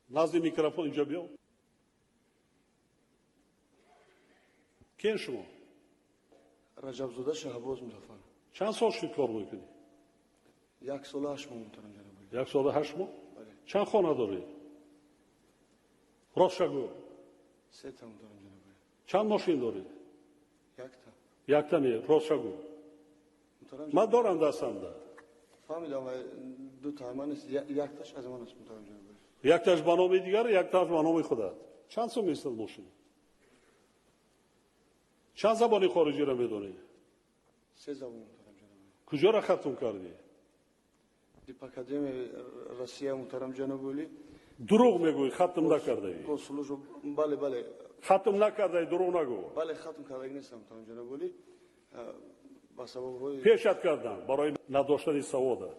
Назди микрофон инҷо биё. Кен шумо? Раҷабзода Шаҳбоз Музаффар. Чанд сол шуд кор мекунӣ? 1 сол 8 моҳ, муҳтарам ҷаноби олӣ. 1 сол 8 моҳ? Бале. Чанд хона дорӣ? Ростша гӯ. 3 та, муҳтарам ҷаноби олӣ. Чанд мошин дорӣ? 1 та. Якта не, ростша гӯ. Муҳтарам Ман дорам дастамда. Фаҳмидам, 2 та ман аст, якташ аз ман аст, муҳтарам ҷаноби олӣ. Якташ ба номи дигар, якташ ба номи худат. Чанд сум местад мошин? Чанд забони хориҷиро медонӣ? 3 забон, муҳтарам ҷаноби олӣ. Куҷоро хатм кардӣ? Дипакадемияи Россия, муҳтарам ҷаноби олӣ. Дурӯғ мегӯӣ, хатм накардаӣ. Госслужба, бале, бале. Хатм накардаӣ, дурӯғ нагӯ. Бале, хатм кардаги нестам, муҳтарам ҷаноби олӣ. Ба сабабҳои Пешат кардам барои надоштани савода.